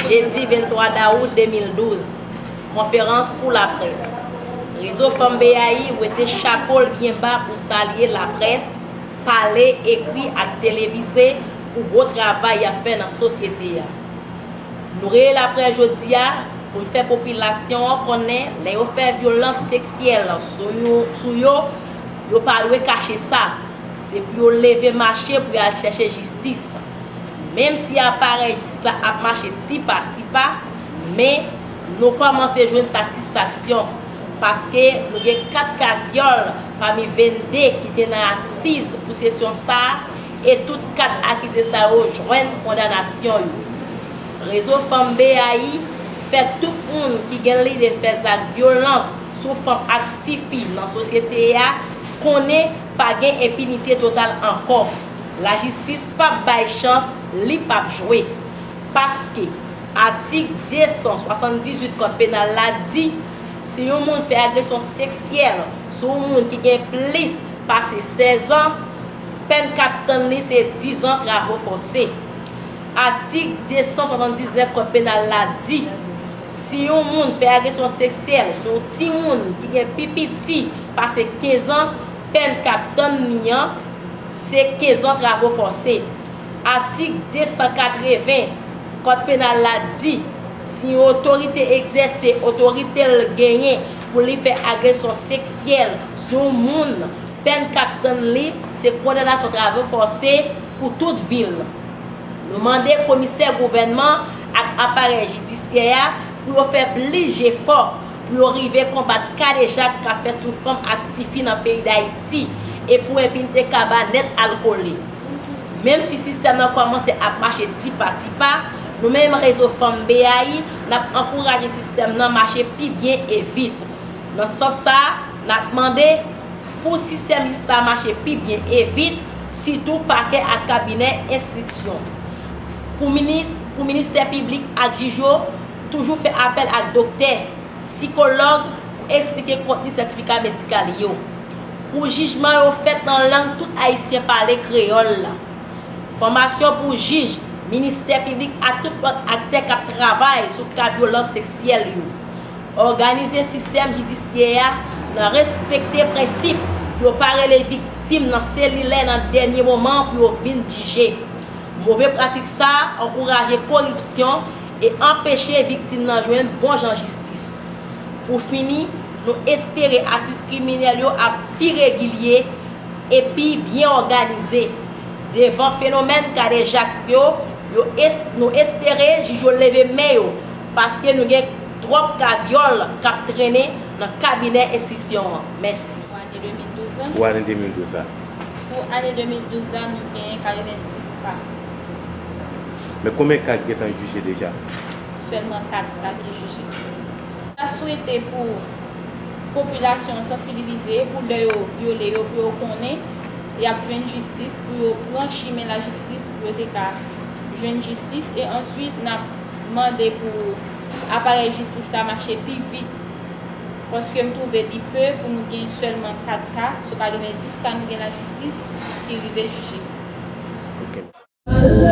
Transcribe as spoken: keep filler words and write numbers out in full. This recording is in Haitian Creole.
Jedi venntwa dawout de mil douz, konferans pou laprès. Rezo Fanm B A I wete chapo l byen ba pou salye laprès, pale, ekri ak televize pou gwo travay y ap fè nan sosyete a. Nou rele laprès jodi a pou n fè popilasyon an konnen lè yo fè vyolans seksyèl sou yo, sou yo, yo pa dwe kache sa. Se pou yo leve mache pou y al chèche jistis. Menm si aparèy jistis la ap mache ti pa ti pa, men nou kòmanse jwenn satisfaksyon, paske nou gen kat ka vyòl pami vennde ki te nan asiz pou sesyon sa a, e tout kat akize sa yo jwenn kondanasyon yo. Rezo Fanm B A I fè tout moun ki gen lide fè zak vyolans sou fanm ak tifi nan sosyete a konnen pa gen enpinite total ankò. Lajistis p ap bay chans, li p ap jwe. Paske atik de san swasanndizuit Kòd Penal la di, si yon moun fè agresyon seksyèl sou yon moun ki gen plis pase sèz an, pèn k ap tann li se diz an travo fòse. Atik de san swasanndiznèf Kòd Penal la di, si yon moun fè agresyon seksyèl sou yon timoun ki gen pi piti pase kenz an, pèn k ap tann li an se kenz an travo fòse. Atik de san katreven Kòd Penal la di, si yon otorite egzèse otorite l genyen pou li fè agresyon seksyèl sou yon moun, pèn k ap tann li se kondanasyon travo fòse pou tout vi l. Nou mande komisè gouvènman ak aparèy jidisyè a pou yo fè plis jefò pou yo rive konbat kadejak k ap fèt sou fanm ak tifi nan peyi Dayiti e pou enpinite kaba nèt al kole. Menm si sistèm nan kòmanse ap mache ti pa ti pa, nou menm Rezo Fanm B A I, n ap ankouraje sistèm nan mache pi byen e vit. Nan sans sa a, n ap mande pou sistèm jistis la mache pi byen e vit, sitou pakè ak kabinè enstriksyon. Pou minis, pou ministè piblik ak jij yo, toujou fè apèl ak doktè, sikològ pou eksplike kontni sètifika medikal yo. Pou jijman yo fèt nan lang tout Ayisyen pale, kreyòl la. Fòmasyon pou jij, ministè piblik ak tout lòt aktè k ap travay sou ka vyolans seksyèl yo. Òganize sistèm jidisyè a nan respekte prensip pou yo pa rele viktim nan selilè nan dènye moman pou yo vin jije. Move pratik sa a ankouraje koripsyon e anpeche viktim nan jwenn bon jan jistis. Pou fini, nou espere asiz kriminèl yo ap pi regilye epi byen òganize. Devan fenomèn kadejak yo, yo es-, nou espere jij yo leve men yo, paske nou gen twòp ka vyòl k ap trennen nan kabinè enstriksyon an. Mèsi. Pou ane de mil douz la. Pou ane de mil douz la. Pou ane de mil douz la, nou genyen katrevenndis ka. Men konbyen ka ki gentan jije deja? Sèlman kat ka ki jije. Ta swete pou popilasyon an sansibilize, pou lè yo vyole yo, pou yo konnen y ap jwenn jistis, pou yo pran chimen lajistis, pou yo te ka jwenn jistis. E answit, n ap mande pou aparèy jistis la mache pi vit, paske m twouve li pe pou nou gen sèlman kat ka sou katrevenndis ka nou gen lajistis ki rive jije. Ok. Pou